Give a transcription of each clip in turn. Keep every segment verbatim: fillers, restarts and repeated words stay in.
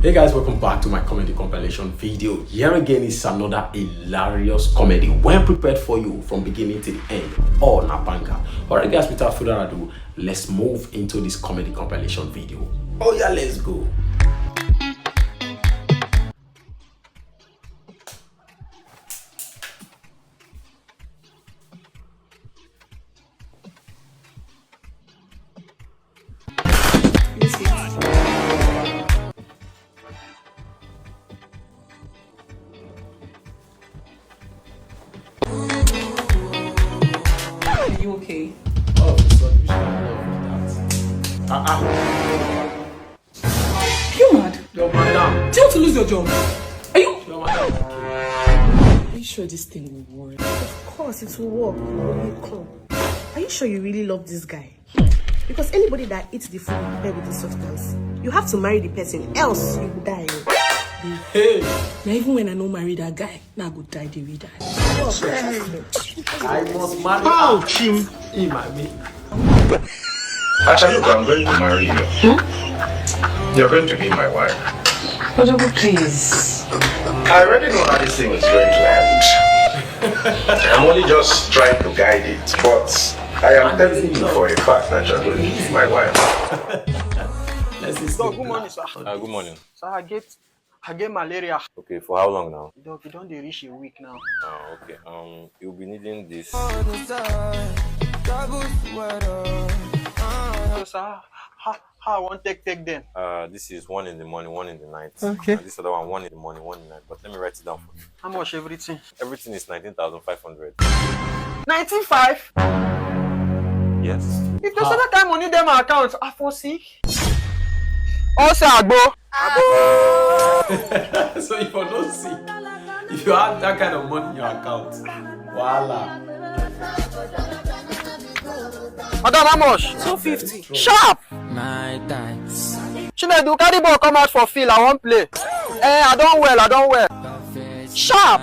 Hey guys, welcome back to my comedy compilation video. Here again is another hilarious comedy, well prepared for you from beginning to the end. All na banger. Alright guys, without further ado, let's move into this comedy compilation video. Oh yeah, let's go. Are you okay? All of a sudden, which kind of love be that? Ah ah. You mad? Your madam. Do you want to lose your job? Are you? Your madam. Are you sure this thing will work? Of course, it will work. It will come. Are you sure you really love this guy? Because anybody that eats the food prepared with this substance, you have to marry the person, else you will die. Hey, Now even when I no marry that guy, now I go die the way that. I must marry her. Him, I mean. Actually, I'm going to marry you. You're going to be my wife. Odogu, please. I already know how this thing is going to end. I'm only just trying to guide it, but I am telling you for a fact that you're going to be my wife. Let's see. So, good morning, sir. Uh, good morning. Sir, I get, I get malaria. Okay, for how long now? Doc, you don dey reach a week now. Uh, okay. Um, you'll be needing this. So, sir, how, how I wan take take them? Uh, this is one in the morning, one in the night. Okay. And this other one, one in the morning, one in the night. But let me write it down for you. How much everything? Everything is nineteen thousand five hundred. Nineteen five. Yes. If there's other kind money dem my account, I for sick. Also agbo. So if you don't sick, if you have that kind of money in your account, voila. Madam, how much? Two fifty. Sharp. My tights. Chinedu, carry ball come out for field. I wan play. Eh, I don well. I don well. Sharp.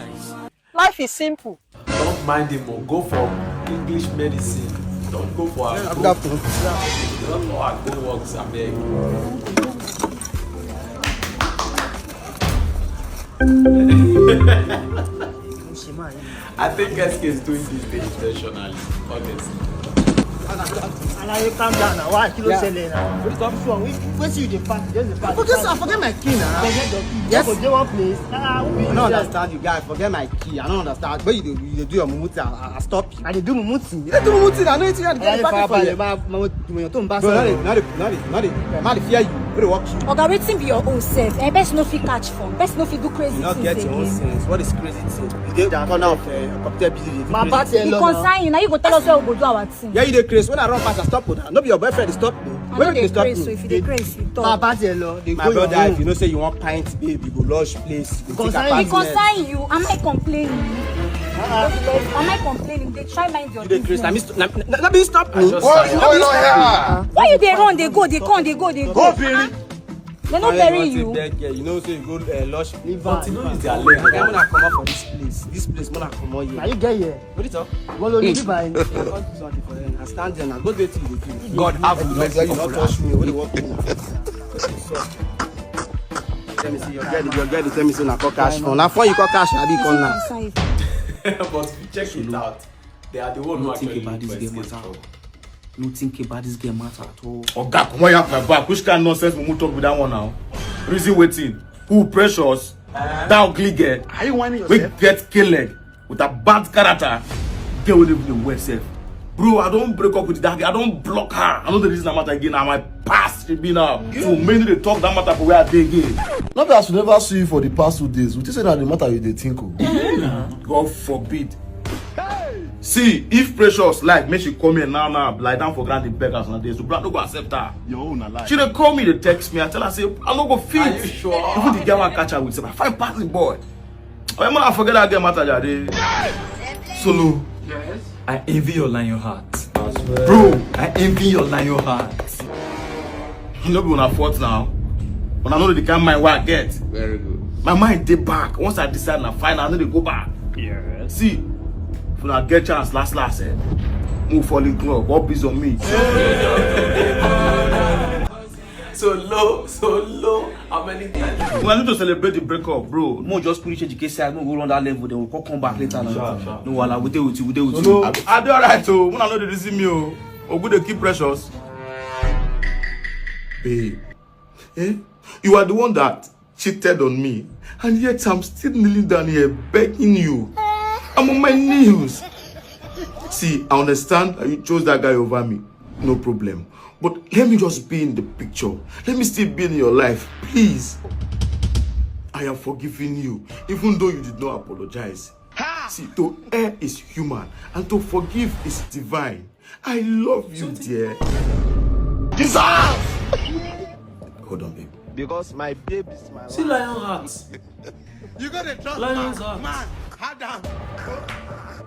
Life is simple. Don't mind him, oh. Go for English medicine. Don't go for agbo. Don't go for agbo works, abeg. I think S K is doing this thing intentionally, honestly. Alaye, calm down now. Why? Kí ló ṣẹlẹ̀ now? What is wrong? Wetin you dey pack? Just dey pack. I forget, I forget my key now. Yes. Go dey one place. Ah, who be I you don't sef? Understand you guys. Forget my key. I don't understand. But you dey, you dey do your mumu thing. I, I stop you. I dey do mumu thing. You dey do mumu thing. I know you think I Alaye, get party for farabalẹ̀, you. ma, ma, mo, mo, tó ń bá Bro, not sọ̀rọ̀. dey, not dey, not dey, not dey, not dey fear you. Very work you. Oga, wetin be your own sef? Eh, person no fit catch phone. Person no fit do crazy You not things get your own again. Sense. What is crazy thing? You dey down corner of uh, computer business. You dey do Ma crazy bá thing. tiẹ̀ E lọ concern you. Now you go tell us where we go do our thing. Yeah, you dey craze. When I run past, I stop with that. No be your boyfriend dey stop me. I Wey no make me dey stop craze, you? so if you dey craze, you Ma talk. bá tiẹ̀ lọ. Dey My go your brother, if room. You know say you wan pint babe, you go lodge place, you go take Concern you. E apartment. Concern you. Am I complaining? Am I complaining? Dey try mind your You dey craze. Na me business. st- na, na, na me stop me. I just Why you Why you not here? Why you dey run? Dey go, dey come, dey go, dey go. Dem no bury you. Beg girl, you know say you go uh, lodge. Leave But am. you know it's their leg. Guy, when I come out for this place, this place, when I come out here. Na you get here. What you talk? Wọ́n ló ní bíbá yìí. Don't do something for them. I stand there now. Go do wetin you dey do. God have mercy You don't upon touch us. Me. What you want me now? Tell me say your girl, your girl dey tell me say na call cash phone. Na phone you call cash, abi you call now. But check it out. They are the one who No think actually about look this for game escape matter. from. No think about this game matter at all. Oga, comot your for back. Which kind nonsense mumu talk be that one now? Reason wetin? Who? Precious? That ugly girl? Are you whining We get killed with a bad character. Girl wey dey even dey wear sef. Bro, I don break up with that girl. I don block her. I no dey reason that matter again. Na my past she be now. So many dey talk that matter for where I dey again. No be as we never see you for the past two days. We think say na the matter you dey think o. God forbid. See, if Precious like, make she come here now, now, lie down for ground, dey beg us now. This brother no go accept her. Your own na lie. She dey call me, dey text me. I tell her say I no go fit. Are you sure? Even the girl I catch her with, say I fine pass the boy. Oh, man, I forget that girl matter, jare. Solo. Yes. I envy your lion heart. Bro, I envy your lion heart. No be una fault now. Una know the kind mind wey I get. Very good. My mind dey back. Once I decide na final, I no dey go back. Yes. See, if una get chance, last last, eh, move falling club. What biz on me? So low, so low. How many times? We are going to celebrate the breakup, bro. Mo just put it to the case side, mo go run that level, then we'll come back later now. Sure, sure. No, wala, we dey with you, we dey with you. No, I dey alright o. Una no dey reason me o. Ogu dey keep precious. Babe, eh? You are the one that cheated on me, and yet I'm still kneeling down here begging you. I'm on my knees. See, I understand that you chose that guy over me. No problem. But let me just be in the picture. Let me still be in your life, please. I am forgiving you, even though you did not apologize. See, to err is human, and to forgive is divine. I love you, dear. Jesus! Hold on, babe. Because my babe is my See lion heart. You gotta trust Lion's heart. Man, hard down.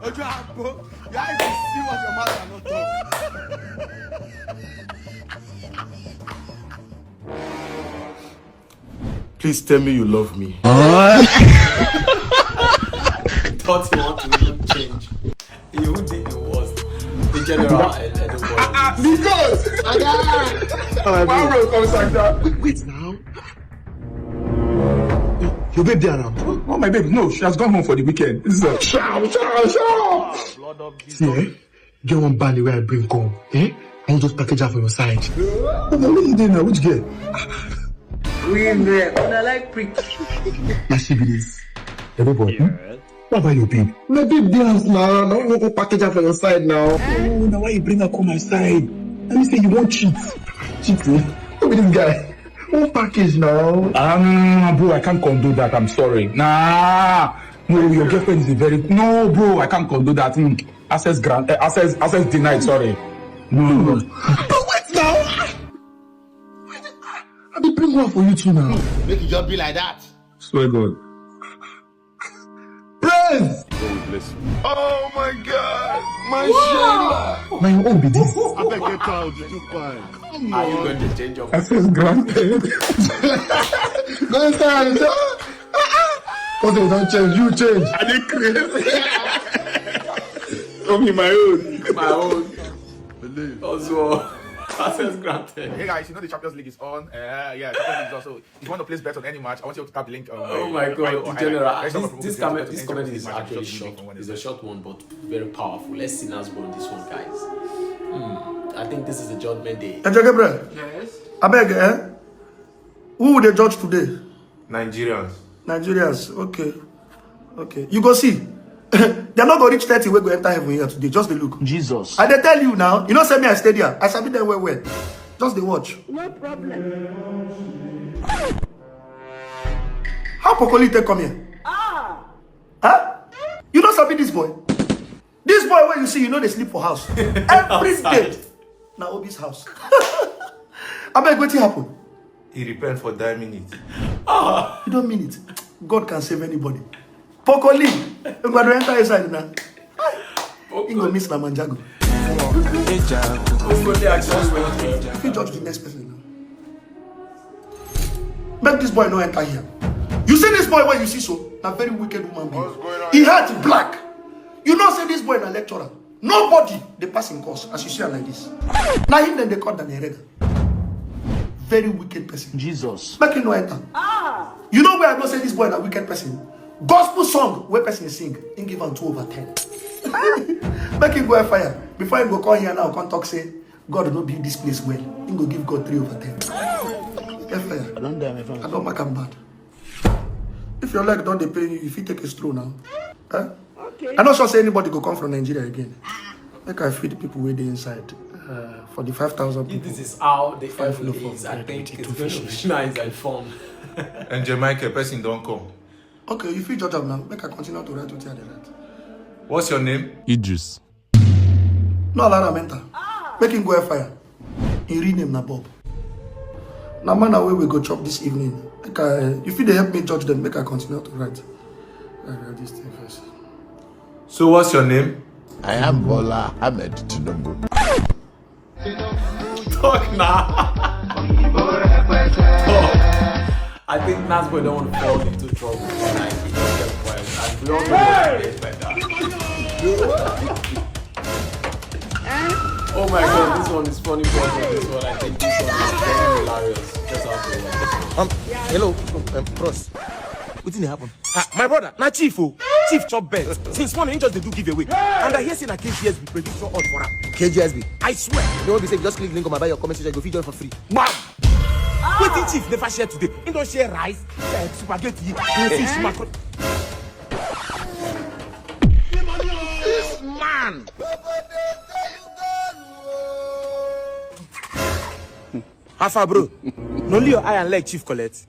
Ojo Agbo, your eyes dey see what your mouth cannot talk. Please tell me you love me. Thought you want to even change. You would think the worst. The general and everybody. Because I got Mauro comes like that. Wait, wait now. Your babe there now. Oh, my babe, no, she has gone home for the weekend. This is a shout, shout, shout. See, eh? Get one band where I bring come. Eh? I want just package her for your side. Oh, but where you dey now? Which girl? Real girl. Una like preach. Na she be this. Everybody. Hmm? What about your babe? My babe dey house now. Now you go package her for your side now. Oh, now why you bring her come my side? Let me say you want cheat. Cheat, eh? Who be this guy? One package now. Ah, no, no, no, no, bro, I can't condone that. I'm sorry. Nah. No, your girlfriend is a very no, bro. I can't condone that. Hmm. Access grant, uh, access, access denied. Sorry. No, no. But wait now. I dey bring one for you too now. Make it just be like that. Swear God. Praise. God will bless you. Oh my God, my Sheila. Now your own be this. I beg get out, you fine. Come on. Are you going to change your? Access granted. Go inside. Because they don't change, you change. I dey crazy. Come in my own. My own. Also, access granted. Hey guys, you know the Champions League is on. Uh, yeah, Champions League is also. If you want to place bet on any match, I want you to tap the link. Um, oh my God, the general. This, this, comment, this comment is actually short. It's a short one, but very powerful. Let's see Nasbo on this one, guys. Hmm. I think this is the judgment day. Ejo Gabriel. Yes. I beg, eh? Who would they judge today? Nigerians. Nigerians. Okay. Okay. You go see. They're not going to reach thirty. We're going to enter heaven here today. Just the look. Jesus. I dey tell you now. You know, say me, I stay there. I sabi them well, well. Just the watch. No problem. How Pokoli take come here? Ah. Huh? You don't sabi this boy? This boy where you see, you know they sleep for house. Every day. Now Obi's house. I beg, what happen? He repent for die minute. Ah, you don't mean it. God can save anybody. Pokoli, you got to enter inside now. He go miss Lamanjago. Pokoli actually went. If you judge the next person now. Make this boy no enter here. You see this boy where you see so? Na very wicked woman being. He heart black. You know say this boy na lecturer. Nobody dey pass him course as you see am like this. Na him dem dey call Daniel Rega. Very wicked person. Jesus. Make him no enter. Ah. You know where I know say this boy na wicked person? Gospel song wey person sing, him give am two over ten. Make him go fire. Before him go come here now, come talk say God no build this place well. Him go give God three over ten. Fire. I don't die, my friend. I don't mark am bad. If your leg don't dey pain you, if you take a stroll now. Eh? Okay. I no sure say anybody go come from Nigeria again. Make I feed people wey dey inside uh, for the five thousand people. If this is how the five heaven is, I think it's going to be nice and fun. Angel Michael, person don't come. Okay, you fit judge am now. Make I continue to write wetin I dey write. What's your name? Idris. No allow am enter. Make him go fire. Him real name na Bob. Na man na wey we go chop this evening. Make I, you fit dey help me judge them. Make I continue to write. I write this thing first. So what's your name? I am Bola Ahmed Tinubu. Talk now. Talk. I think Nasbo don't want to fall into trouble. Like, he just kept quiet. And we all know what he meant by that. Oh my God, this one is funny, bro. This one, I think this one is very hilarious. Just have to watch. Um, hello, um, bros. Wetin dey happen? Ah, my brother, na chief o. Chief chop bet. Since morning, he just dey do giveaway. And I hear say na K G S B prediction odd for am. K G S B? I swear. You know what be say? If you just click link on my bio comment section, you go fit join for free. Bam! Wetin chief never share today? He don share rice, eh, spaghetti, fish, mackerel. This man. How far, bro? Na only your eye and leg chief collect.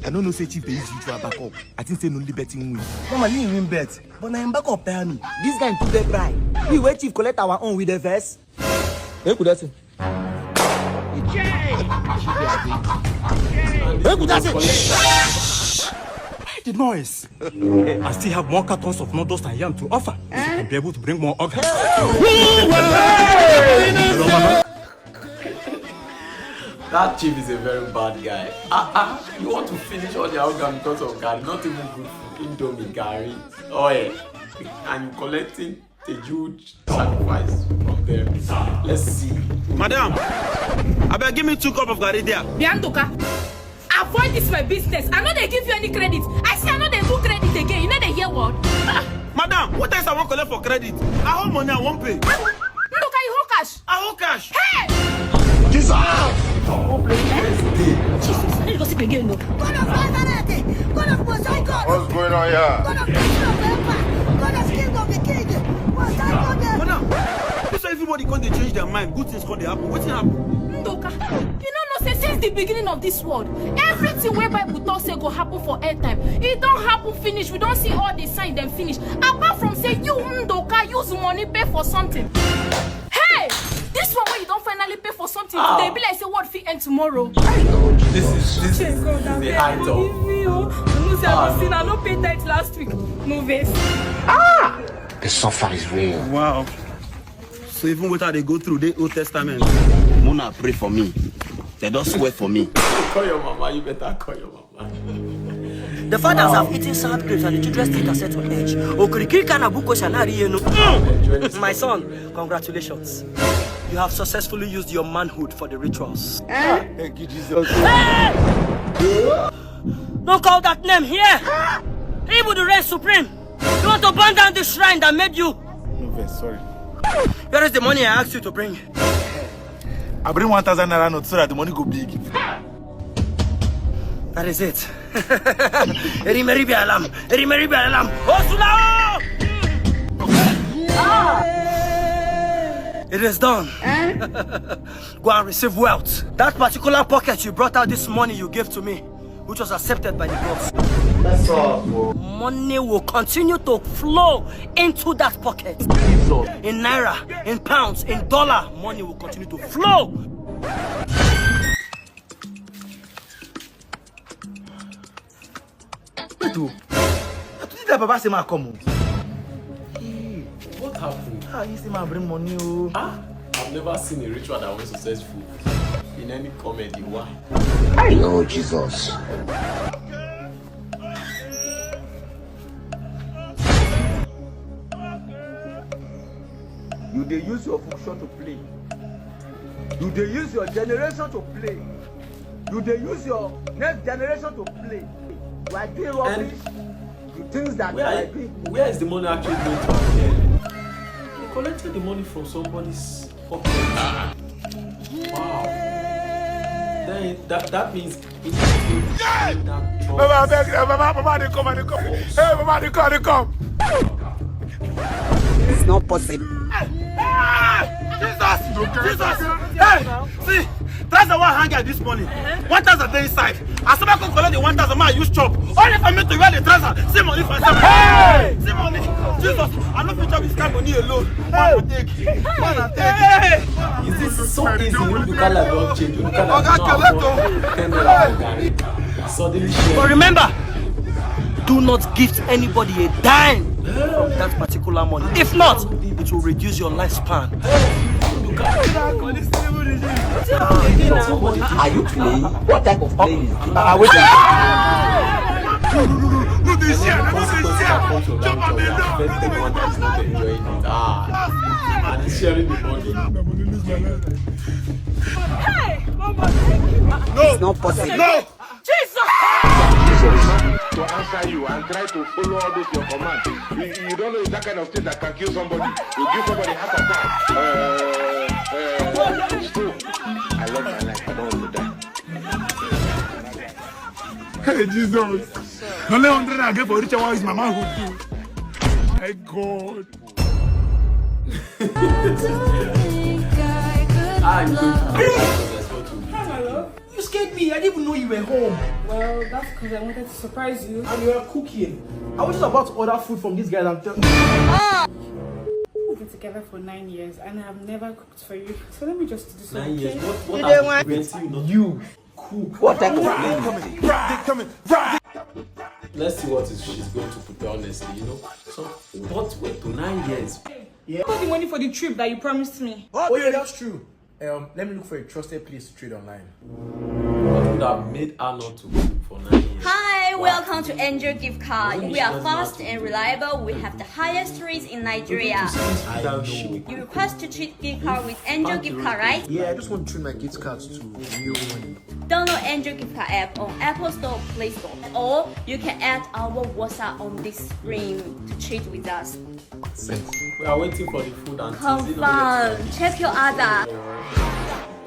I no know say chief dey use ritual back up. I think say na only betting win. Mama, he win bet, but na him back up tire me. This guy too dey bright. We wey chief collect our own with the verse. Hey, good afternoon. Hey, good afternoon. Why the noise? I still have more cartons of noodles and yam to offer. If you can be able to bring more organs. That chief is a very bad guy. Ah, ah, you want to finish all their organ because of garri, not even good food, indomie, garri, oil, and you collecting a huge sacrifice from them. Let's see. Madam, abeg give me two cup of garri there. Biandoka, avoid this my business. I no dey give you any credit. I say I no dey do credit again. You no dey hear word. Ah, madam, what else I wan collect for credit? I hold money, I wan pay. Ndoka, you hold cash? I hold cash. Hey! Jesus! Jesus, I need gossip again, no. God of Nazareth, God of Most High God. What's going on here? God of King of Empire, God of King of the King, Most High God. Madam, this why everybody come dey change their mind. Good things come dey happen. Wetin happen? Ndoka, you no know say since the beginning of this world, everything wey Bible talk say go happen for end time, e don happen finish. We don see all the sign dem finish. Apart from say you, Ndoka, use money pay for something. Hey! This one wey you don finally pay for something today, e be like say world fit end tomorrow. This is, this is, this is the height of. Leave me, oh. You know say I be sinner, I no pay tithe last week. No vex. The suffer is real. Wow. So even wetin I dey go through dey Old Testament. Mona pray for me. They don swear for me. Call your mama, you better call your mama. The fathers have eaten sour grapes and the children's teeth are set on edge. Okirikiri kana buko shanari yenu. Mm. My son, congratulations. You have successfully used your manhood for the rituals. Thank you, Jesus. Don't call that name here. He will reign supreme. You want to burn down the shrine that made you. No vex, sorry. Where is the money I asked you to bring? I bring one thousand naira note so that the money go big. That is it. Erimeribi alarm. Erimeribi alarm. Osula! It is done. Go and receive wealth. That particular pocket you brought out this money you gave to me, which was accepted by the boss. Money will continue to flow into that pocket. In naira, in pounds, in dollar, money will continue to flow. Wait o. Na today that baba say ma come o. Hey, what happened? Ah, he say ma bring money o. Ah, I've never seen a ritual that was successful in any comedy. Why? I know Jesus. You dey use your function to play. You dey use your generation to play. You dey use your next generation to play. You are doing rubbish. The things that you are doing. Where is the money actually going to appear? He collected the money from somebody's pocket. Wow. Then that, that means Baba, abeg, eh, Baba, Baba, dey come, dey come. Hey, Baba, dey come, dey come. It's not possible. Jesus! Jesus! Hey! See, that's the one hang out this morning. One thousand dey inside. As somebody come collect the one thousand, man, use chop. Only for me to wear the trouser. See money for inside. Hey! See money. Jesus, I no fit chop this kind money alone. Hey! Man, I take. Man, I take. Hey! Is this so easy? Look at that, don change. Look at that. Oga, now, collect o. Ten naira for garri. Suddenly share. But remember, do not gift anybody a dime from that particular money. If not, it will reduce your lifespan. Are you playing? What type of playing is this? Ah, wait. Consequences that come to a marriage, you are affecting one that is not enjoying it. Ah, and it's sharing the body. Hey, Mama, thank you. It's not possible. Jesus! To answer you and try to follow all those your commands. You, you don't know it's that kind of thing that can kill somebody. You give somebody heart attack. Uh, uh, stroke. I love my life. I don't want to die. Hey, Jesus. Only hundred I get for rich hour is my manhood too. My God. Ah, you don't have to. Hello? You scared me. I didn't even know you were home. Well, that's because I wanted to surprise you. And you were cooking. I was just about to order food from this guy and tell. We've been together for nine years and I've never cooked for you. So let me just do something. Nine years. What, what has been preventing you not? You cook. What type of thing is this? Let's see what is she's going to prepare, honestly, you know. So, what went to nine years? Got the money for the trip that you promised me. Oh yeah, that's true. Um, let me look for a trusted place to trade online. What would have made her not to cook for nine years? Hi, welcome to Angel Gift Card. We are fast and reliable. We have the highest rates in Nigeria. You request to trade gift card with Angel Gift Card, right? Yeah, I just want to trade my gift cards to real money. Download Angel Gift Card app on Apple Store, Play Store, or you can add our WhatsApp on this screen to trade with us. We are waiting for the food and things, you know, Confirm. Check your order.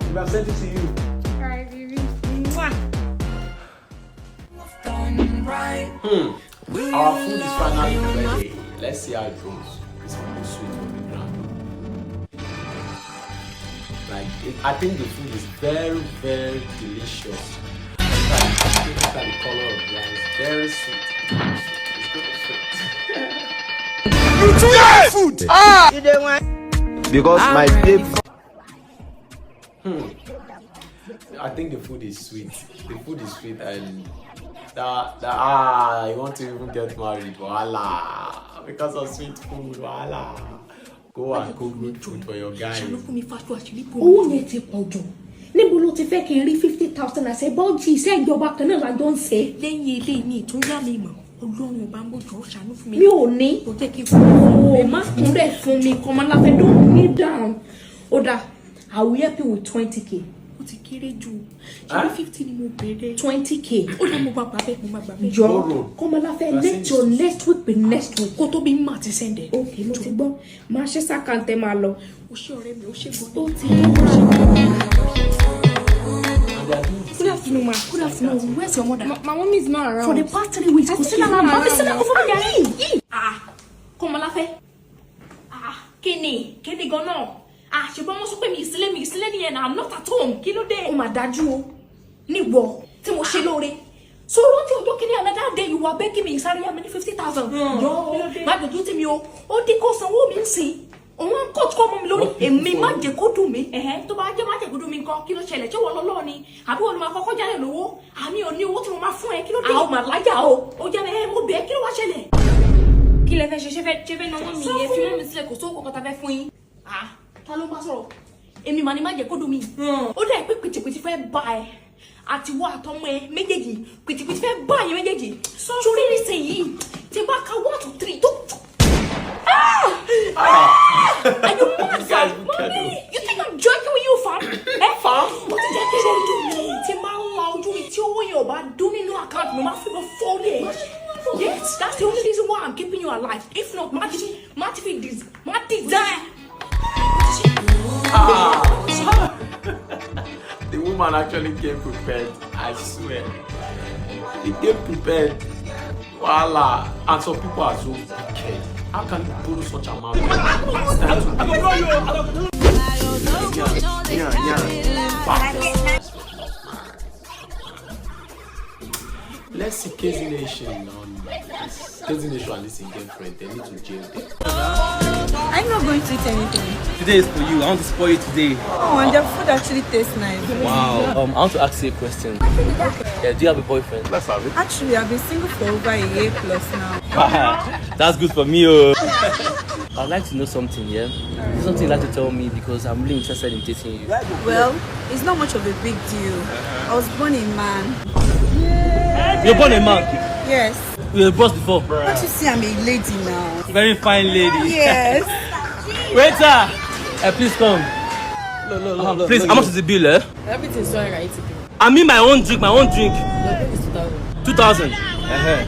We have sent it to you. Hmm. Our food is finally ready. Let's see how it goes. It's almost sweet on the ground. Like, it, I think the food is very, very delicious. Look at the color of the rice. Very sweet. It's good sweet. Because my babe. I think the food is sweet. The food is sweet and that, that ah, you want to even get married, voila, because of sweet food, voila. Go and cook good food for your guy. Owó yẹn ti pọ̀ jù. Níbo ló ti fẹ́ kí n rí fifty thousand àṣẹ bọ́ọ̀jì iṣẹ́ ìjọba kan náà lájọ ń ṣe? Lẹ́yìn ilé ní ìtúnyá mi mọ̀, Ọlọ́run ọba ń bójú ṣàánú fún mi. Mi ò ní. Kò jẹ́ kí n fún O má kúnlẹ̀ fún mi, Kọ́mọláfẹ́, don't kneel down. Ó dáa, I will help you with twenty K. Ó ti kéré jù. Ṣé fifty ni mo béèrè? Twenty K. Ó dá mo bá gbà bẹ́ẹ̀, mo máa gbà bẹ́ẹ̀. Jọ, Kọ́mọláfẹ́, let your next week be next week. Kó tó bí mà ti sẹ́ndẹ̀. Okay, mo ti gbọ́. Máa ṣe sákàǹtẹ̀ máa lọ. O ṣé ọ̀rẹ́ mi, o ṣé gan. Ó ti Good afternoon, ma. Good afternoon. Where's your mother? My, my mommy is not around. For the past three weeks, kò sí lára màmá mi sílẹ̀ kó fún mi yàrá yìí. Ah, Kọ́mọláfẹ́. Ah, kí ni? Kí ni gan-an? Ah, ṣùgbọ́n wọ́n sọ pé mi ìsílẹ̀ mi ìsílẹ̀ nìyẹn na, I'm not at home. Kí ló dé? Ó mà dájú o. Níwọ tí mo ṣe lóore. So rántí ọjọ́ kìíní, another day you were begging me, sáré yá mi ní fifty thousand. Yọ, má dojú tì mí o. Ó dín kó sanwó mi ń sìn. Òun á kọ́ ọmọ mi lórí. Èmi má jẹ́ kó dùn mí. Ẹ̀hẹ́, tó bá jẹ́ má jẹ́ kó dùn mí nǹkan, kí ló ṣẹlẹ̀? Ṣé wọ́n lọ́lọ́ ni? Àbí wọn ló máa kọ́kọ́ jálẹ̀ lówó? Àmì ò ní owó tí mo máa fún ẹ, kí ló dé? Àwọn mà láyà o. Ó jẹ́ ẹ, mo bẹ̀ ẹ́, kí ló wá ṣẹlẹ̀? Kí lẹ fẹ́ ṣe? Ṣé fẹ́, ṣé fẹ́ náwó mi? Ẹ fi mọ́ mi sílẹ̀, kò sówó kankan tá a fẹ́ fún yín. Ah, ta ló ń bá sọ̀rọ̀? Èmi mà ni má jẹ́ kó dùn mí. Ó dà pé pìtìpìtì fẹ́ bá ẹ. Àti wọ́n àtọmọ ẹ méjèèjì, pìtìpìtì fẹ́ bá ẹ méjèèjì. Sórí nísìnyí, tí bá ka one to three tó. Ah! Ah! Are you mad, fam? Mommy, you think I'm joking with you, fam? Eh? Fam? Ó ti jẹ́ kí ló dùn mí. Tí máa ń la ojú mi tí owó yẹn ò bá dún nínú account mi, máa fi lọ fọ́ lé. Yes, that's the only reason why I'm keeping you alive. If not, má ti, má ti fi dis, má ti die. The woman actually came prepared, I swear. He came prepared. Voila. And some people are so wicked. How can you borrow such amount? It's time to pay. Let's see Kezi Nation on this. Kezi Nation and this girlfriend, they need to jail them. I'm not going to eat anything. Today is for you. I want to spoil you today. Oh, and the food actually tastes nice. Wow. Um, I want to ask you a question. Yeah, do you have a boyfriend? Actually, I've been single for over a year plus now. That's good for me, oh. I'd like to know something, yeah? Is there something you'd like to tell me, because I'm really interested in dating you? Well, it's not much of a big deal. I was born a man. You're born a man? Yes. You were boss before. Don't you see I'm a lady now? Very fine lady. Yes. Waiter, eh, please come. Look, look, look, look, please, look, how much is the bill, eh? Everything's fine, right? I mean my own drink, my own drink. Your bill is two thousand. Two thousand. Uh-huh.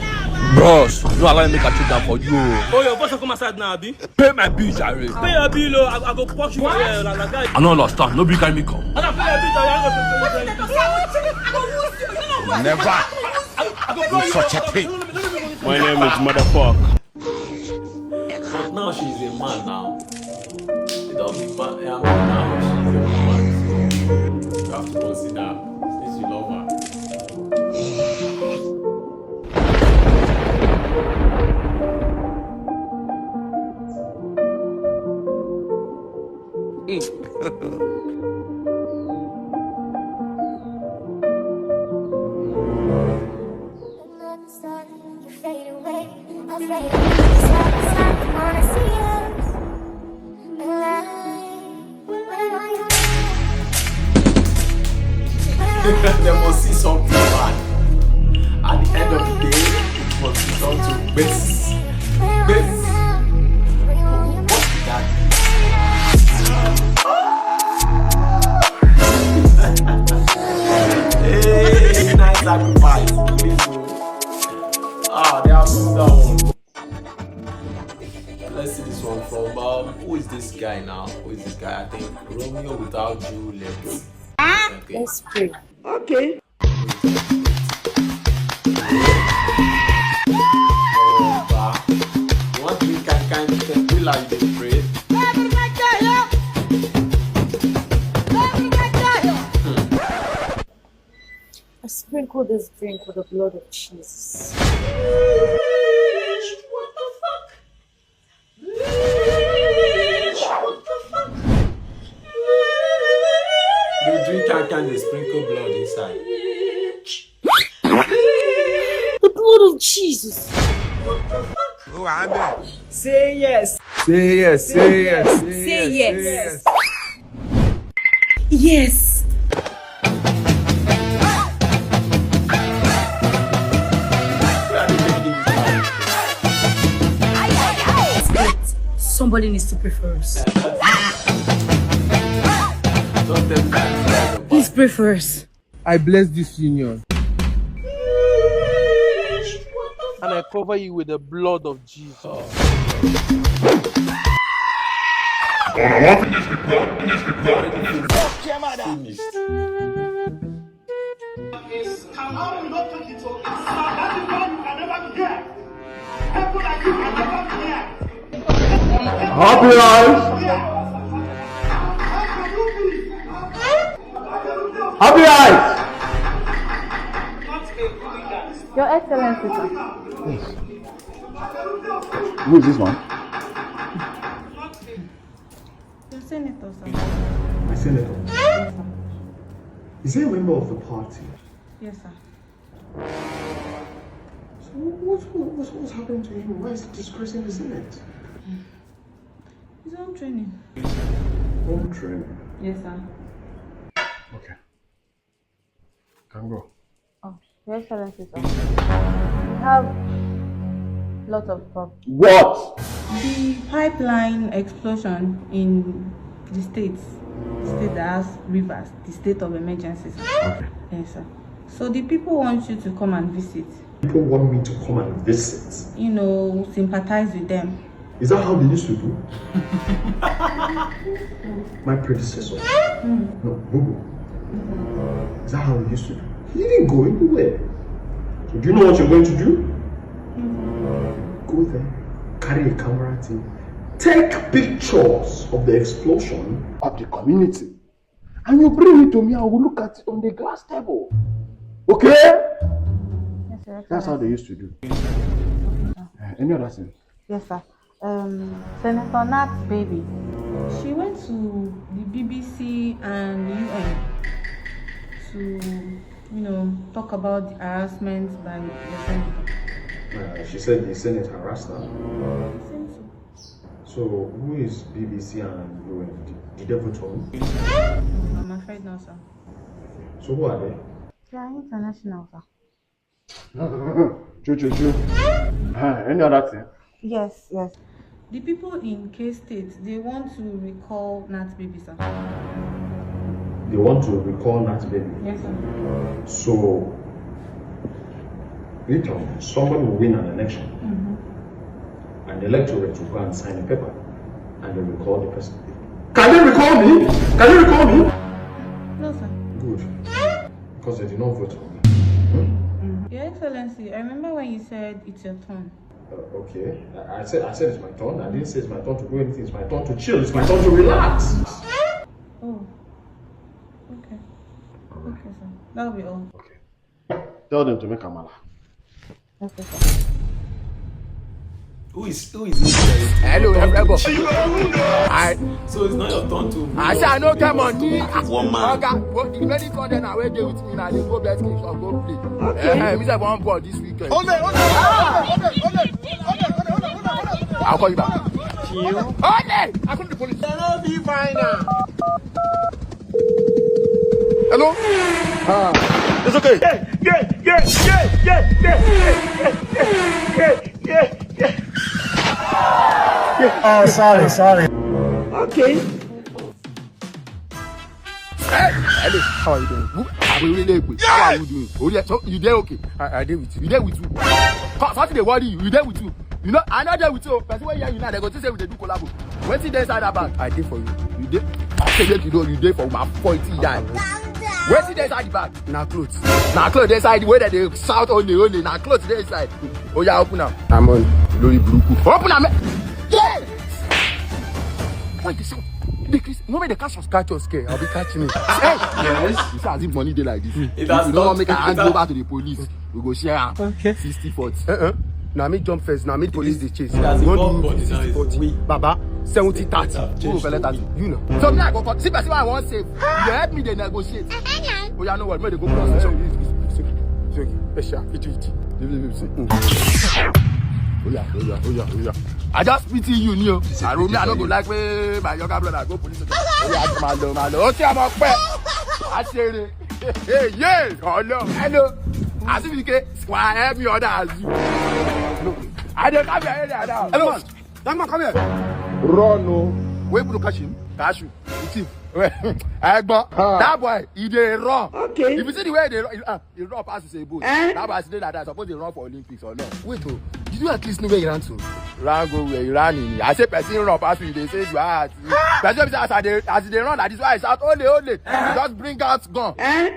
Bros, no allow me make I treat that for you. Oh, your boss come outside now, abi? Pay my bill, jare. Pay your bill, oh. I, I go punch you. What? Here, like, like that. I don't understand. No be carry me come. I don't pay your bill, jare. I don't pay your bill, jare. Never. I, I go punch you. Such a thing. My name is Motherfuck. But now she's a man now. She don't be man. Yeah, now she's a woman. So you have to consider since you love her. They must see something bad. At the end of the day, it must result to base. Base. What did that do? Hey, nice sacrifice. Please, oh. Ah, they have moved that one. Let's see this one from, um, who is this guy now? Who is this guy? I think Romeo without Juliet. Ah, okay. Let's pray. Okay. Oh, you want to be kind, kind, you can feel like you pray. I sprinkle this drink with the blood of Jesus. What the fuck? What the fuck? They drink and can they sprinkle blood inside. The blood of Jesus. What the fuck? Say yes. Say yes. Say yes. Say yes. Yes. Somebody needs to pray for us. Please pray for us. I bless this union. And I cover you with the blood of Jesus. Finished. Can I not take it? So that is why you can never be here. People like you can never be here. Happy life. Happy life. Your Excellency, sir. Yes. Who is this man? The senator, sir. The senator? Yes, sir. Is he a member of the party? Yes, sir. So what, what, what, what's happening to him? Why is he disgracing the Senate? His own training. Home training? Yes, sir. Okay. Can go. Oh, Your Excellency, sir. We have lots of problems. What? The pipeline explosion in the states, the state that has rivers, the state of emergency, sir. Okay. Yes, sir. So the people want you to come and visit. People want me to come and visit. You know, sympathize with them. Is that how they used to do? My predecessor. No, Bubu. Is that how they used to do? He didn't go anywhere. So do you know what you're going to do? Go there, carry a camera team, take pictures of the explosion of the community, and you bring it to me. I will look at it on the glass table. Okay? Yes, sir. That's how they used to do. Uh, any other thing? Yes, sir. Um, Senator Nat's baby. She went to the B B C and U N to, you know, talk about the harassment by the senator. Uh, she said the Senate harassed her. I think so. So, who is B B C and U N? Did, did they vote for me? I'm afraid not, sir. So, who are they? They are international, sir. True, true, true. Uh, any other thing? Yes, yes. The people in K State, they want to recall Nat Baby, sir. They want to recall Nat Baby. Yes, sir. So, you tell me, somebody will win an election, Mm-hmm. and the electorate will go and sign a paper, and they recall the person. Can they recall me? Can they recall me? No, sir. Good. Because they did not vote for me. Your Excellency, I remember when you said it's your turn. Uh, okay. I, I said I said it's my turn. I didn't say it's my turn to do anything. It's my turn to chill. It's my turn to relax. Oh. Okay. Okay, sir. That'll be all. Tell them to make amala. Okay, sir. Who is who is this? Hello, everybody. I So it's not your turn to. I say I no get money. One man. Oga, what the very con dem wey dey with me na dey go bet kick or go play. Eh, eh, me sef wan ball this weekend. I'll call you back. Hold it! I call the police. Hello? Ah, it's okay. Yeah, yeah, yeah, yeah, yeah, yeah, yeah, yeah, yeah, yeah, yeah. Oh, sorry, sorry. Okay. Hey, hello. How are you doing? Who, how are you doing? How are you doing? Oh, yeah, so you there? Okay. I, I dey with you. You there with who? Come, something dey worry you. You there with who? You know, I no dey with you. Person wey hear you now, they go think say we dey do collabo. Wetin dey inside that bag? I dey for you. You dey. I say make you know you dey for my forty die. Wetin dey inside the bag? Na clothes. Na clothes dey inside the way that they shout ole ole. Na clothes dey inside. Oh yeah, open am. I'm on. Lori buruku. Open am. Yeah. Why you dey shout? You dey craze? You know make they catch us, catch us, care. I'll be catching me. Hey. Yes. You see as if money dey like this. If you don't make I hand over to the police, we go share am. Okay. Sixty forty. Uh-uh. Na me jump first. Na me police dey chase. It has involved body now. Sixty forty. Baba, seventy thirty. Who go collect thirty? You know. So me I go for see person wey I wan save. You help me dey negotiate. Oh yeah, no worry. Make they go cross. It's okay. It's okay. It's okay. Oya, oya, oya, oya. I just pity you, ni o. I roll me, I no go like wey my younger brother go police station. Oya, ma lọ, ma lọ. O ti ọmọ pẹ́. A ṣe re. Hey, yeah, ọlọ. Hello. Asibike, wa help me order as you. I dey come here now. Hello. Young man, come here. Run o. Wey people catch him? Catch you. You thief. Ẹ̀gbọ́n, that boy, he dey run. Okay. If you see the way he dey run, he, ah, he run pass with a boat. Eh? That boy, as he dey like that, suppose dey run for Olympics or not. Wait o, did you at least know where he ran to? Ran go where he ran in. I say person run pass me, they say you are at. Person be say as I dey, as he dey run like this, why I shout ole ole? He just bring out gun. Eh?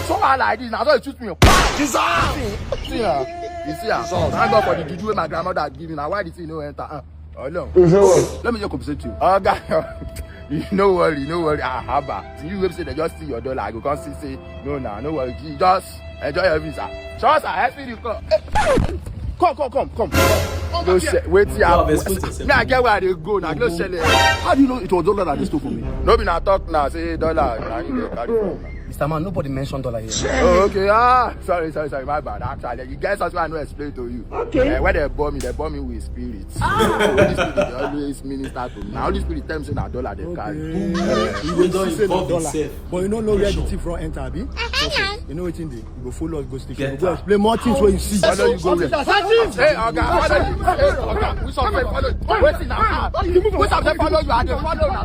So I like this, na so he shoot me. Jesus! See, see am. You see am. Thank God for the juju wey my grandmother give me. Na why the thing no enter. Uh, Ọlọ́run. Let me just compensate you. Oga, you no worry, no worry. Ah, haba. You wey be say they just see your dollar, I go come see say, no na, no worry. You just enjoy your visa. Sure, sir. Help me come. Come, come, come, come. No share. Wait here. Me, I get where I dey go now. No share. How do you know it was dollar that they stole from me? No be na talk now. Say dollar. Na you dey carry from. Mister Man, nobody mentioned dollar here. Oh, okay. Ah, sorry, sorry, sorry. My bad. Actually, you guys, that's why I no explain to you. Okay. Eh, when they bore me, they bore me with spirits. Holy Spirit dey always minister to me. Na Holy Spirit tell me say na dollar they carry. Eh, you don involve himself. But you no know where the thief run enter, abi? You know wetin dey? You go follow us go station. You go explain more things wey you see. Follow you go where? Hey, oga, follow you. Hey, oga, we shall follow you. Wetin na? We shall follow you. I dey follow una.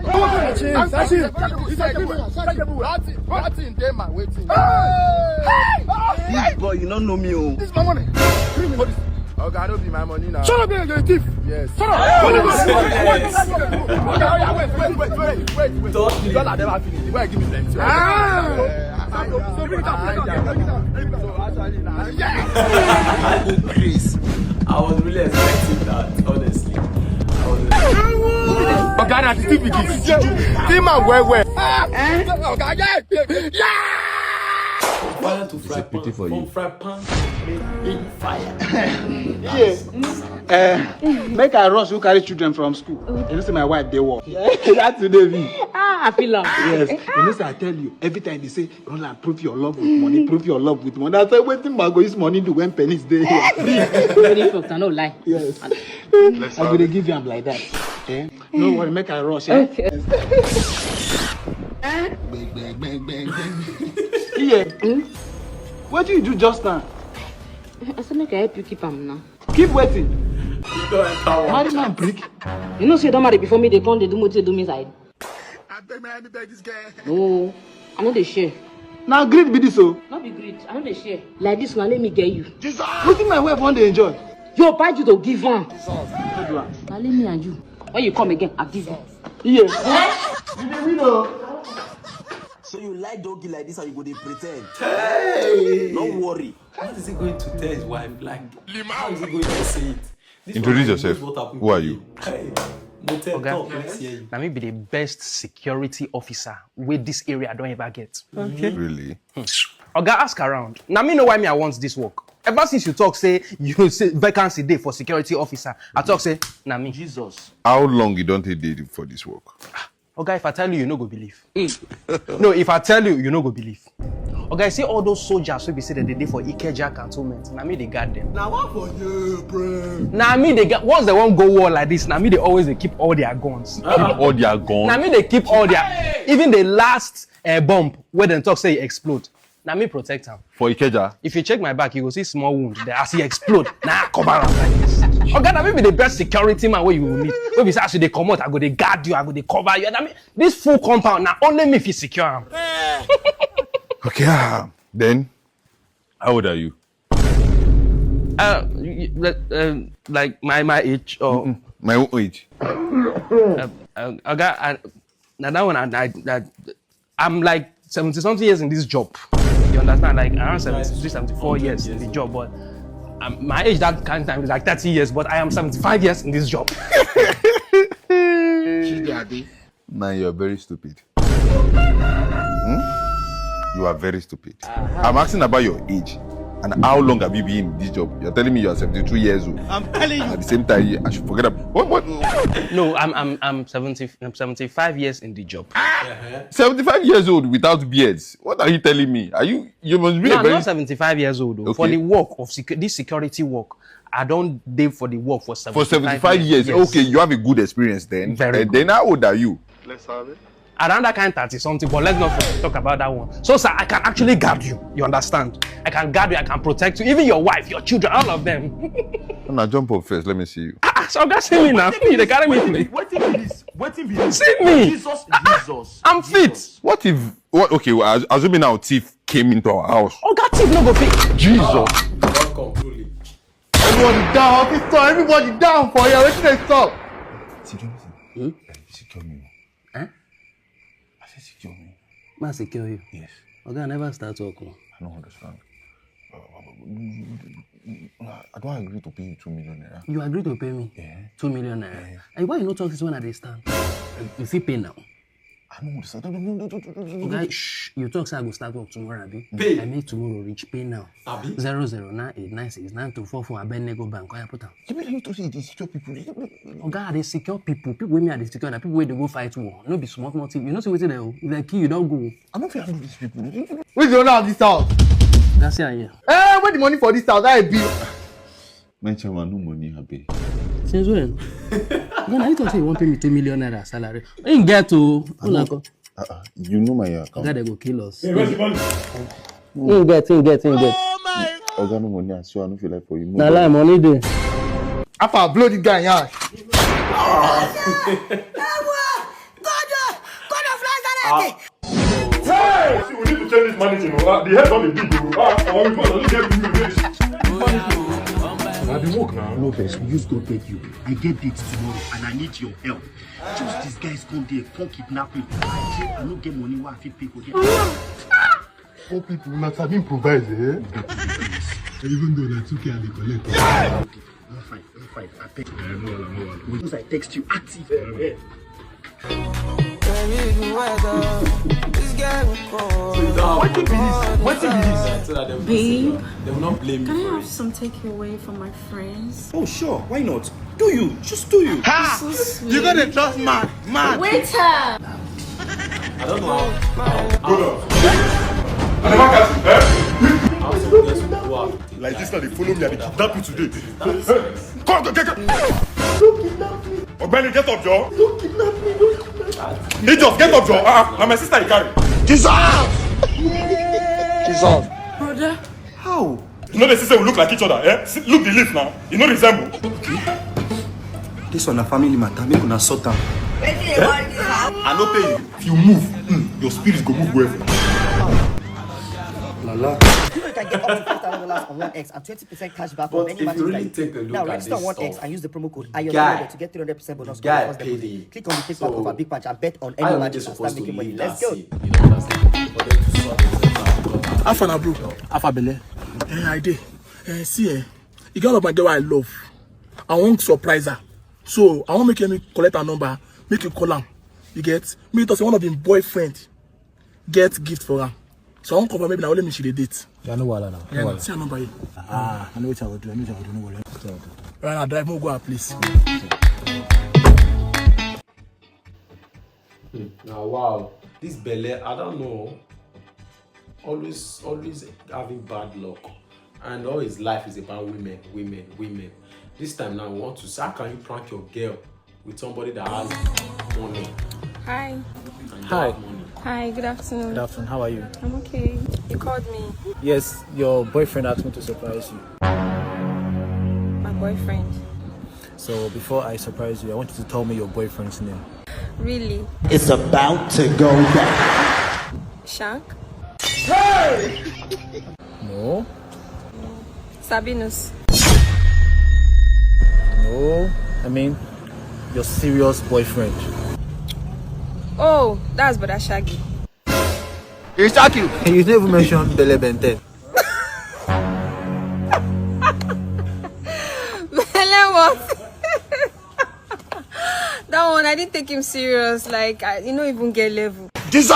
Nothing, nothing dey my waiting. Big boy, you no know me o. This is my money. Bring me this. Oga, no be my money now. Shut up, you're a thief. Yes. Shut up. Oga, oga, wait, wait, wait, wait, wait, wait. The dollar never finish. The boy give me plenty. Ah. So bring it up, bring it up, bring it up, bring it up. So actually, now, yes. Chris, I was really expecting that, honestly. I was really Oga, na the thief be this. Thief man well well. Ah. Oga, yeah, yeah, yeah. Fire to fry pan. From fry pan, make big fire. Yes. Eh, make I rush go carry children from school. You know say my wife dey work. That today be. Ah, I feel am. Yes. You know say I tell you, every time they say, "Roland, prove your love with money, prove your love with money." I say, "Wetin man go use money do when pennies dey here?" Very talk, I no lie. Yes. I go dey give you am like that. Eh? No worry, make I rush. Eh? Okay. Bang, bang, bang, bang, bang. Here. Wetin you do just now? I say make I help you keep am now. Keep waiting. Marry man, prick. You know say you don marry before me, they come dey do wetin dey do me side. I beg my hand beg this girl. No, I no dey share. Now greed be this, oh. No be greed, I no dey share. Like this, na let me get you. Wetin my wife wan dey enjoy? Your body to give am. No do am. Na let me and you. When you come again, I give you. Yeah. You dey win, oh. So you like doggy like this and you go dey pretend. Hey! No worry. How is he going to tell his wife? Like, how is he going to say it? This Introduce one, yourself. This is what happened Who are to you? Me. Hey, no tell Oga, talk. Let's hear you. Na me be the best security officer wey this area don ever get. Really? Oga, ask around. Na me know why me I want this work. Ever since you talk say you say vacancy dey for security officer, I talk say na me. Jesus. How long you don take dey for this work? Oga, if I tell you, you no go believe. No, if I tell you, you no go believe. Oga, you see all those soldiers wey be say dem dey dey for Ikeja cantonment, na me dey guard them. Now what for you, bro? Na me dey guard. Once they wan go war like this, na me dey always dey keep all their guns. Keep all their guns. Na me dey keep all their, even the last uh, bomb wey dem talk say e explode. Na me protect am. For Ikeja. If you check my back, you go see small wound. Then as e explode, na I cover am like this. Oga, na me be the best security man wey you go meet. Wey be say as you dey comot, I go dey guard you, I go dey cover you. Na me, this full compound, na only me fit secure am. Okay. Ah, then, how old are you? Uh, y- y- like, um, like my my age or Mm, my own age. uh, uh, Oga, I, na that one I, I, I I'm like seventy something years in this job. You understand? Like around seventy-three, seventy-four years in the job, but um, my age that kind of time is like thirty years, but I am seventy-five years in this job. Now you are very stupid. Hmm? You are very stupid. I'm asking about your age and how long have you been in this job? You're telling me you are seventy-two years old. I'm telling you. At the same time, you- I should forget about what what No, I'm I'm I'm seventy, I'm seventy-five years in the job. seventy-five years old without beards. What are you telling me? Are you you must be No, a I'm very not seventy-five years old. Oh. For Okay. The work of secu- this security work, I don't dey for the work for for seventy-five, seventy-five years. Yes. Okay, you have a good experience then. Very And then how old are you? Let's have it. Around that kind thirty something, but let's not talk about that one. So, sir, I can actually guard you. You understand? I can guard you. I can protect you. Even your wife, your children, all of them. Now jump up first. Let me see you. Ah, so that's me now. You dey carry me play. Wetin be this? Wetin be this? See me. Jesus, Jesus. I'm fit. What if what? Okay, well, as- assuming now thief came into our house. Oga, thief no go fit. Jesus. Welcome, truly. Everybody down, officer. Everybody down for here. Wetin dey stop? Secure me. Hmm? Eh, secure me. Eh? I said secure me. Ma secure you. Yes. Oga, I never start work. Oh. I don't understand. Uh, I don't agree to pay you two million naira. You agree to pay me Yeah. Two million naira. Yeah. And why you no talk this when I dey stand? You fit pay now. I don't understand. No, no, no, no, no, no, no, no. Oga, shh, you talk say I go start work tomorrow, abi? Pay. I make tomorrow reach, pay now. Abi? Zero zero nine eight nine six nine two four four, abeg nego bank, oya put am. You mean you to say they secure people? Oga, I dey secure people. People wey me I dey secure na people wey dey go fight war. No be small small thing. You know say wetin dem o? If dem kill you, don go. I don't feel handle these people. Where's the owner of this house? Oga, see am here. Eh, where the money for this house? I be. My chairman, no money, I pay. Since when? Oga, na you talk say you wan pay me two million naira salary. Him get o. Una come. Uh-uh. You know my account. Oga, dem go kill us. Hey, where's the money? Him get, him get, him get. Oga, no money, I swear I don't feel like for you. No Na lie, money dey. After I blow this guy, yeah. Hey! See, we need to change this managing. Oh. Ah, the head on the big. Oh. Ah, oh, we must only get this. I be work now. No vex, we use God beg you. I get date tomorrow and I need your help. Just disguise come there, come kidnap me. I say I no get money wey I fit pay for there. Poor people, una sabi improvise, eh? Even though na two K I dey collect. No fight, no fight, I beg. Eh, no, no, no. Once I text you, active. Eh, eh. Wetin be this? Wetin be this? Babe, they will not blame Can I you. Have some takeaway for my friends? Oh, sure. Why not? Do you? Just do you. Ha! You gonna trust man, man. Waiter! I don't know. How, how, how, how, how, Like this, now they follow me. I dey kidnap you today. Come, come, come, come. Ogbeni, get up, Joe. Don't kidnap me. Don't kidnap me. Idiot, get up, Joe. Ah, ah, na my sister you carry. Jesus! Jesus! Brother, How? You know they see say we look like each other, eh? See, look the leaf now. You know resemble. This one na family matter, make una sort am. Wetin dey worry this house? I no pay you. If you move, mm, your spirit go move well. Lala. You know you can get up to five thousand dollars on one X and twenty percent cash back on But any if match you you really like. take a look Now at register this on one X stuff, and use the promo code Ayo Guy. to get three hundred percent bonus on Guy, your first deposit. pay me. Click on the PayPal So, button, big patch and bet on I any don't match think and supposed start to making money. leave Let's that go. seat. You know what I'm saying? For them to sort themselves out. Alpha na bro. Eh, I dey. Eh, see, eh, you get one of my girl I love. I wan surprise her. So I wan make you collect her number, make you call am. You get? Me talk say one of him boyfriend get gift for her. So I wan confirm maybe na only me she dey date. Yeah, no wahala now. Yeah, No na wahala. See her number here. Ah, I know what I will do. I know what I will do. No wahala. Wetin I will do? Right now, drive, make we go her place. Now, wow, this belle, I don't know. Always, always having bad luck, and all his life is about women, women, women. This time now, we want to say, how can you prank your girl with somebody that has money? Hi. And Hi. You have money. Hi, good afternoon. Good afternoon. How are you? I'm okay. You called me. Yes, your boyfriend asked me to surprise you. My boyfriend. So before I surprise you, I want you to tell me your boyfriend's name. Really? It's about to go down. Shank? No. Sabinus? No. I mean, your serious boyfriend. Oh, that's Brother Shaggy. It's Shaggy. You never mentioned Belle Benten. Belle what? That one, I didn't take him serious. Like, I, you know, even get level. Jesus!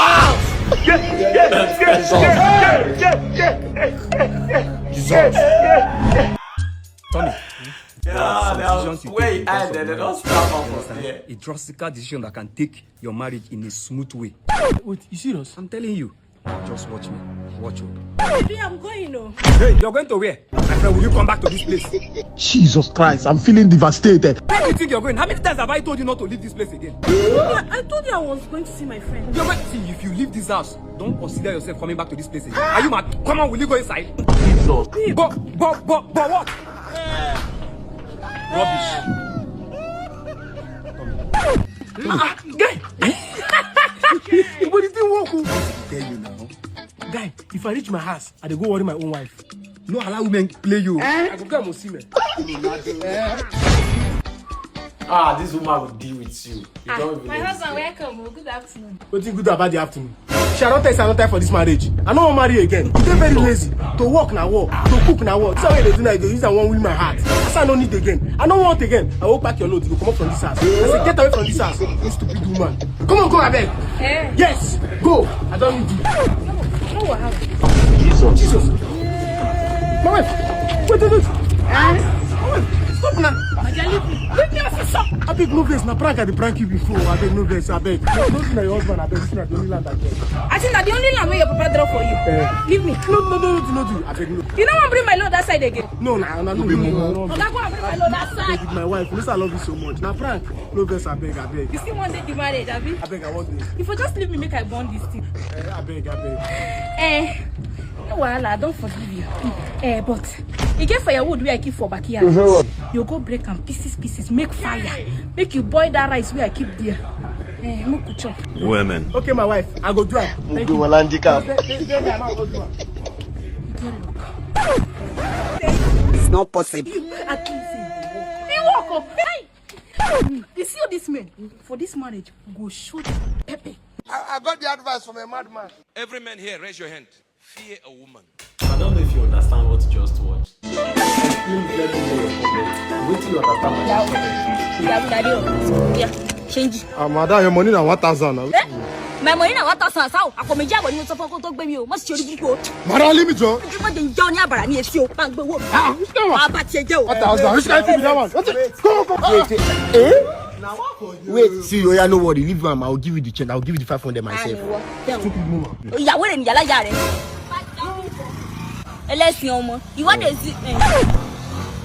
Jesus! Yeah, that was where he ended. They don't stop off from there. A drastic decision that can take your marriage in a smooth way. Wait, you serious? I'm telling you. Just watch me. Watch you. Baby, I'm going, oh. Hey, you're going to where? My friend, will you come back to this place? Jesus Christ, I'm feeling devastated. Where do you think you're going? How many times have I told you not to leave this place again? I told you I was going to see my friend. You're going. See, if you leave this house, don't consider yourself coming back to this place again. Are you mad? Come on, will you go inside? Jesus. But, but, but, but what? Rubbish. Ah, guy. But it didn't work. Oh. Tell you now. Guy, if I reach my house, I dey go worry my own wife. No allow women play you. I go come see me. Ah, this woman will deal with you. You don't even My know husband, this welcome. Oh, good afternoon. Wetin good about the afternoon? She I don tell you say I don tire for this marriage. I no wan marry again. You dey very lazy. To work na work, to cook na work. This one wey you dey do now, you dey use am wan win my heart. I say I no need again. I no want again. I go pack your load, you go comot from this house. I say get away from this house. You stupid woman. Come on, go abeg. Eh? Yes, go. I don need you. No wahala. Jesus. My wife, wait, wait, wait. My wife, stop now. My dear, leave me. Leave me, I say stop. Abeg, no vex. Na prank I dey prank you before. Abeg, no vex. Abeg. No, no, na your husband. Abeg, this na the only land I get. I think that the only land where your papa draw for you. Eh. Leave me. No, no, no, no, no, no. Abeg, no. You don't want to bring my load that side again. No, na, na, no, no, no, no. Oga, go and bring my load that side. With my wife, you know say I love you so much. Na prank. No vex, abeg, abeg. You still want the marriage, abi? Abeg, I want this. If you just leave me, make I burn this thing. Eh, abeg, abeg. Eh, no wahala, I don forgive you. Eh, but e get firewood wey I keep for backyard. You go break am pieces, pieces, make fire. Make you boil that rice wey I keep there. Eh, make we chop. Women. Okay, my wife, I go do am. Thank you. Landika. Stay, stay, stay there, I go do am. It's not possible. At least e work. E work o. Hey! You see all this men for this marriage go show them pepper. I, I got the advice from a madman. Every man here, raise your hand. Fear a woman. I don't know if you understand what you just watched. Please let me know your comment. Wait till you understand what you just watched. Yeah, change. Ah, madam, your money na one thousand. Now. My money na one thousand. How? Àpò méjì àbọ̀ ni mo sọ fún ọkọ tó gbé mi o. Má ṣe orí burúkú o. Madam, leave me, John. Ojú mọ̀jẹ̀ ń jẹ́ ọ ní àbàrà ní etí o. Máa gbé owó mi. Máa bá tiẹ̀ jẹ́ o. One thousand. Which kind of thing be that one? What the- Come on, come on. Wait, eh? Wait, see, oh yeah, no worry. Leave am. I'll give you the change. I'll give you the five hundred myself. Ìyàwó rẹ̀ ni yàrá ìyá rẹ̀. Ẹlẹ́sìn ọmọ. Ìwọ́de sí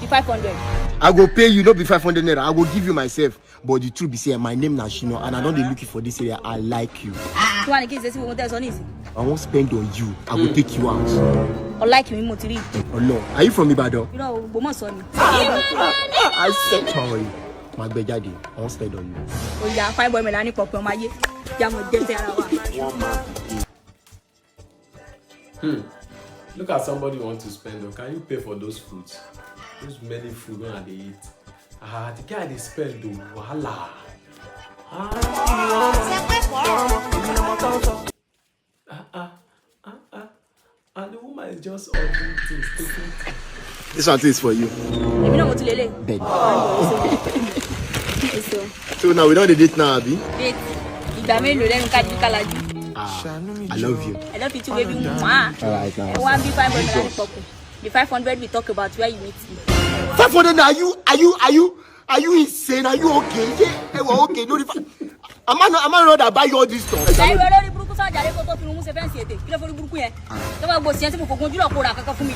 the five hundred. I go pay you, no be five hundred naira. I go give you myself. But the truth be say, my name na Shino, and I don dey look you for this area. I like you. Tí wàá ní kí n ṣe sí gbogbo tẹ́ ẹ sọ ní ìsìn. I wan spend on you. I go take you out. Ọláìkí mi mo ti rí. Ọlọ́run, are you from Ìbàdàn? Irọ́ o, Ògbómọ̀ṣọ́ ni. I said sorry. Máa gbé jáde, I wan spend on you. Ó yá, fine boy mi là ní pọ̀pẹ́ ọmọ ayé. Yá mo jẹ́ tẹ́ ara wa. Hmm. Look at somebody want to spend, or can you pay for those foods? Those many food wey I dey eat. Ah, the guy dey spend o, wahala. Ah, ah, ah, ah, ah. And the woman is just ordering things, taking things. This one is for you. Èmi náà mo ti lélẹ̀. Beg. Èso. So now we don dey date now, abi? Date. Ìgbà mélòó lẹ́nu ká jí ká lajú? Ah, I love you. I love you too, baby. Mwah. All right now. Ẹ wá bí fine boy mi là ní pọ̀pẹ́. The five hundred we talk about where you meet me. Five hundred na you, are you, are you, are you insane? Are you okay? Yeah, ẹ wà okay. No, the fa- am I not, am I not that buy you all this stuff? Ẹ ìwé lórí burúkú sọ̀rọ̀ jàre kó tó fi irun mú ṣe fẹ́ǹsì ètè. Kí ló forí burúkú yẹn? Tó bá gbòòsì yẹn tí mo fògùn ojú lọ kó ra kankan fún mi.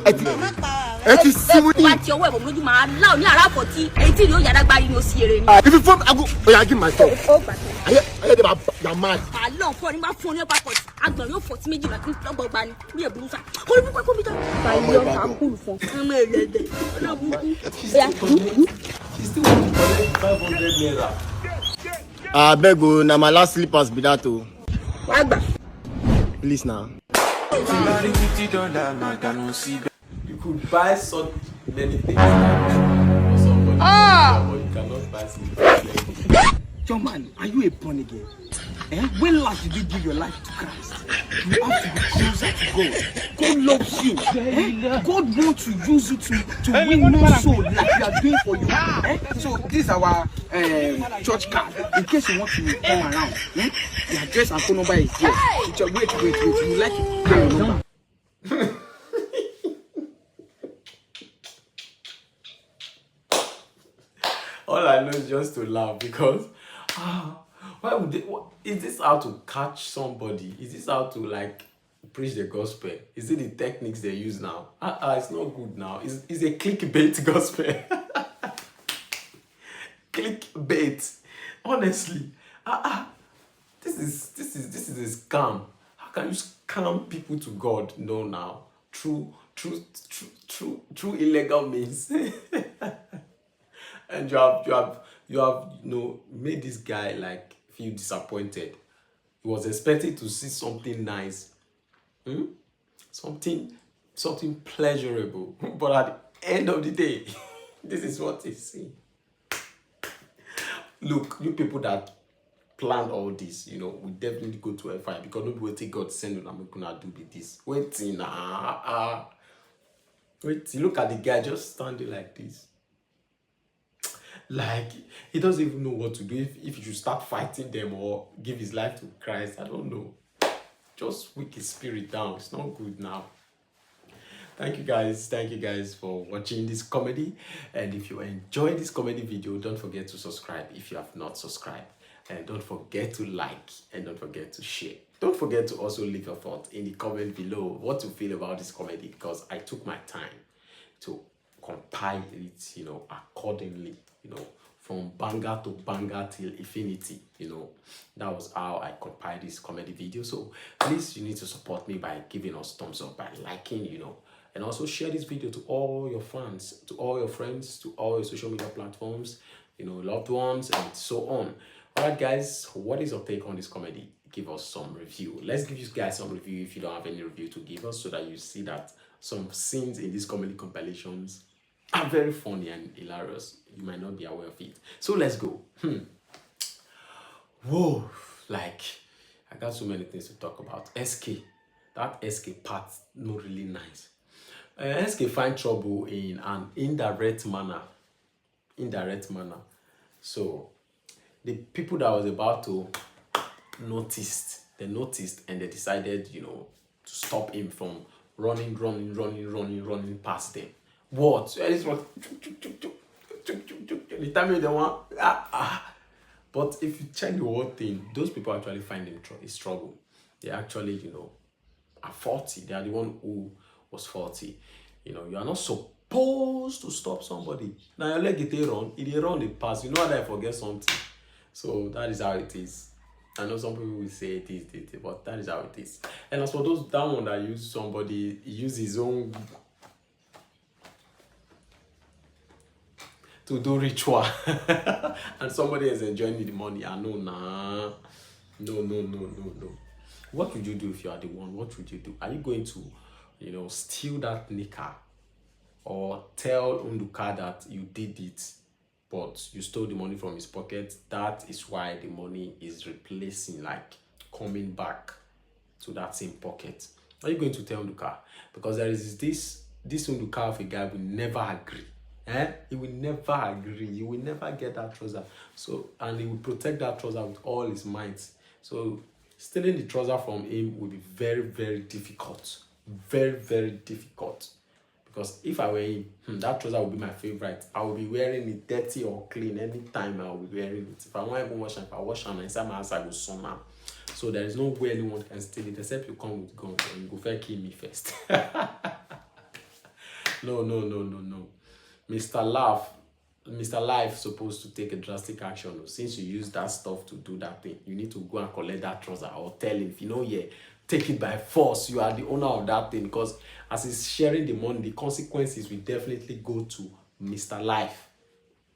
Ẹ ti, ẹ ti sinmi Tó bá ní. ti ọwọ́ ẹ̀ bọ̀ mi lójú màá lá òní àrà àfọ̀ tí etí ni ó yàrá gbá yín ó sí eré ni. If you form, I go, oh yeah, give my stuff. Ó gbà tó. Ayé, ayé de ma, you are mad. Àlọ́ fún ọ ní máa fún ọ ní ọ̀pá pọ̀ tí àgbọ̀n yóò fọ̀ tí méjì lọ́gbọ̀n gba ni bí èbúrú sá. Orí púpọ̀ kó mi tán. Báyọ̀ àkúrù fún ọmọ ẹlẹ́dẹ̀. Ọlọ́run burúkú. She still want to collect five hundred naira. Abeg o, na my last slippers be that o. Wá gbà. Please na. You could buy so many things for somebody, but you cannot buy slippers. Young man, are you a born again? Eh? When last did you give your life to Christ? You have to be closer to God. God loves you. Eh? God wants to use you to, to win more soul like you are doing for you. Eh? So this is our um, church card. In case you want to come around, eh? The address and phone number is there. Wait, wait, wait. You like it? All I know is just to laugh because ah, why would they? What, is this how to catch somebody? Is this how to like preach the gospel? Is it the techniques they use now? Ah, uh-uh, it's not good now. It's, it's a clickbait gospel. Clickbait. Honestly, ah, ah, this is this is this is a scam. How can you scam people to God? No, now through through through through through illegal means. And you have you have you have you know made this guy like feel disappointed. He was expecting to see something nice, hmm? something something pleasurable, but at the end of the day, this is what he see. Look, you people that planned all this, you know, we definitely go to hellfire because nobody will take God send una make una do be this. Waiting, ah, ah. Wait, look at the guy just standing like this. Like, he doesn't even know what to do, if, if he should start fighting them or give his life to Christ. I don't know. Just weak his spirit down. It's not good now. Thank you guys. Thank you guys for watching this comedy. And if you enjoy this comedy video, don't forget to subscribe if you have not subscribed. And don't forget to like and don't forget to share. Don't forget to also leave your thoughts in the comment below what you feel about this comedy, because I took my time to compile it, you know, accordingly, you know, from banger to banger till infinity, you know. That was how I compiled this comedy video. So please, you need to support me by giving us thumbs up, by liking, you know, and also share this video to all your fans, to all your friends, to all your social media platforms, you know, loved ones, and so on. All right, guys, what is your take on this comedy? Give us some review. Let's give you guys some review if you don't have any review to give us, so that you see that some scenes in these comedy compilations are very funny and hilarious. You might not be aware of it. So let's go. Hmm. Whoa, like, I got so many things to talk about. S K, that S K part, not really nice. Uh, S K find trouble in an indirect manner. Indirect manner. So the people that was about to noticed, they noticed and they decided, you know, to stop him from running, running, running, running, running past them. What? Where is what? The time they want. Ah, ah. But if you check the whole thing, those people actually find him tr- struggle. They actually, you know, are faulty. They are the one who was faulty. You know, you are not supposed to stop somebody. Now your leg get run, it dey run the pass. You know how they forget something. So that is how it is. I know some people will say this, this, this, but that is how it is. And as for those, that one that use somebody, he use his own to do ritual, and somebody is enjoying the money. I know, nah. No, no, no, no, no. What would you do if you are the one? What would you do? Are you going to, you know, steal that knicker or tell Nduka that you did it, but you stole the money from his pocket? That is why the money is replacing, like, coming back to that same pocket. Are you going to tell Nduka? Because there is this this Nduka of a guy will never agree. Eh? He will never agree. You will never get that trouser. So, and he will protect that trouser with all his might. So stealing the trouser from him will be very, very difficult. Very, very difficult. Because if I were him, hmm, that trouser would be my favorite. I will be wearing it, dirty or clean, anytime I will be wearing it. If I want to even wash am, if I wash am, inside my house, I go sun am. So there is no way anyone can steal it except you come with gun and you go first kill me first. No, no, no, no, no. Mister Laugh, Mister Life supposed to take a drastic action. Oh. Since you use that stuff to do that thing, you need to go and collect that trouser or tell him, if you know, yeah, take it by force. You are the owner of that thing, because as he's sharing the money, the consequences will definitely go to Mister Life.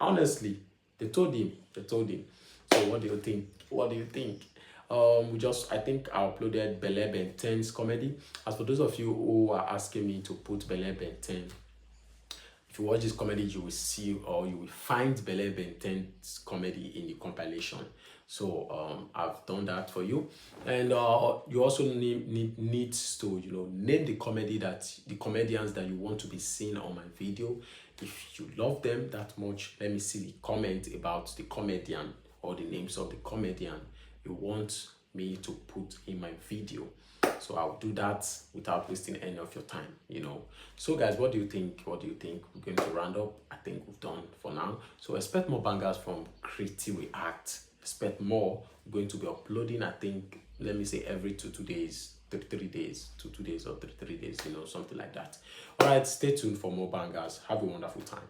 Honestly, they told him. They told him. So what do you think? What do you think? Um, we just, I think I uploaded Belle Ben Ten's comedy. As for those of you who are asking me to put Belle Ben Ten, if you watch this comedy, you will see, or you will find Belle Ben Ten's comedy in the compilation. So um, I've done that for you. And uh, you also need, need needs to, you know, name the comedy that the comedians that you want to be seen on my video. If you love them that much, let me see the comment about the comedian or the names of the comedian you want me to put in my video. So I'll do that without wasting any of your time, you know. So guys, what do you think? What do you think? We're going to round up. I think we've done for now. So expect more bangers from Creative React. Expect more. We're going to be uploading, I think, let me say, every two two days, three three days, two two days or three three days, you know, something like that. All right, stay tuned for more bangers. Have a wonderful time.